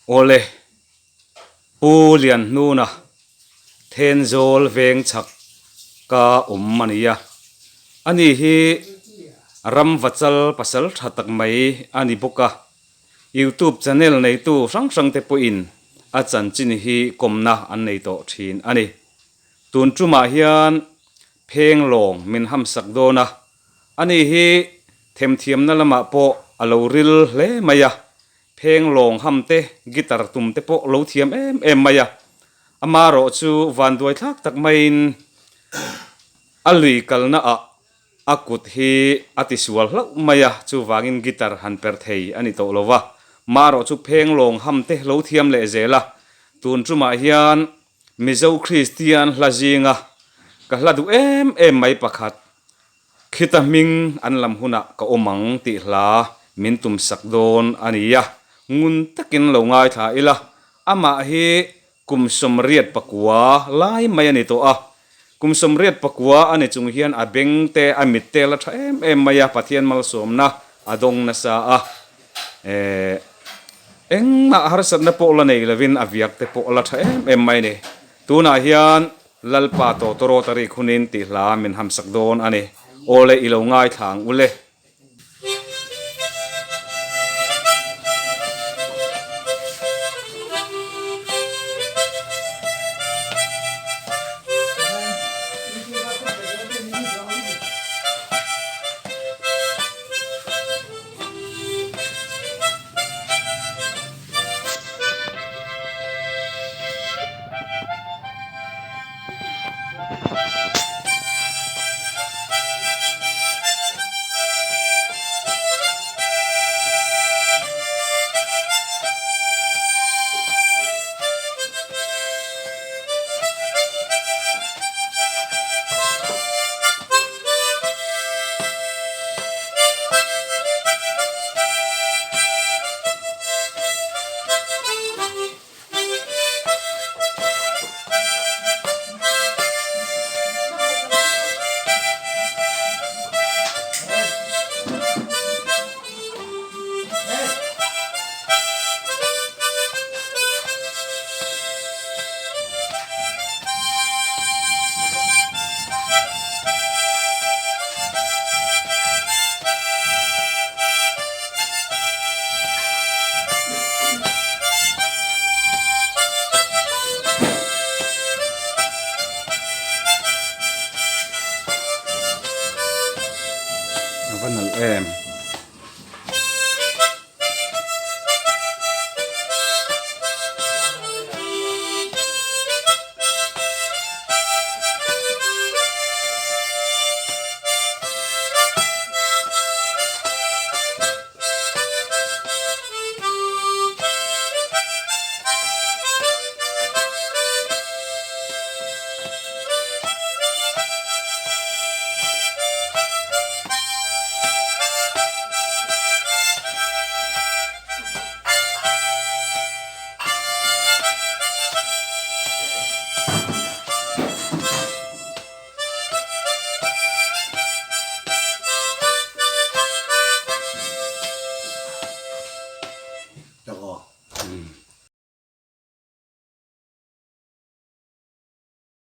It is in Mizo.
Awle, Pu Lianhnuna Thenzawl veng chhak ka awm a ni a, ani hi ramvachal pasal tha tak mai a ni bawk a, Youtube channel neitu hrang hrang te pawhin a chanchin hi kawmna an nei tawh thin a ni. Tun tumah hian phenglawng min hamsak dawn a, ani hi themthiamna lamah pawh a lo ril hle mai a, phenglawng ham te, guitar tum te pawh lo thiam em em mai a. Amarawh chu vanduai thlak tak maiin a lui kalna ah a kut hi a tisual hlauh mai a, chuvangin guitar han perh thei a ni tawh lo va. Marawh chu phenglawng ham te lo thiam leh zel a, tun tumah hian Mizo Kristian hla zinga ka hla duh em em mai pakhat, Khita hming an lam hunah ka awm ang tih hla min tum sak dawn a ni a, ngun takin lo ngaithla ila, amah hi kum 84 lai mai a ni tawh a, kum 84 a ni chung hian a beng te a mit te la tha em em mai a, Pathian malsawmna a dawng nasa a, Eh, engmah harsatna pawh la nei lovin a viak te pawh la tha em em mai ni. Tunah hian Lalpa Tawtawrawt a rik hunin tih hla min hamsak dawn a ni. Awle i lo ngaithla ang ule. A va nalh em.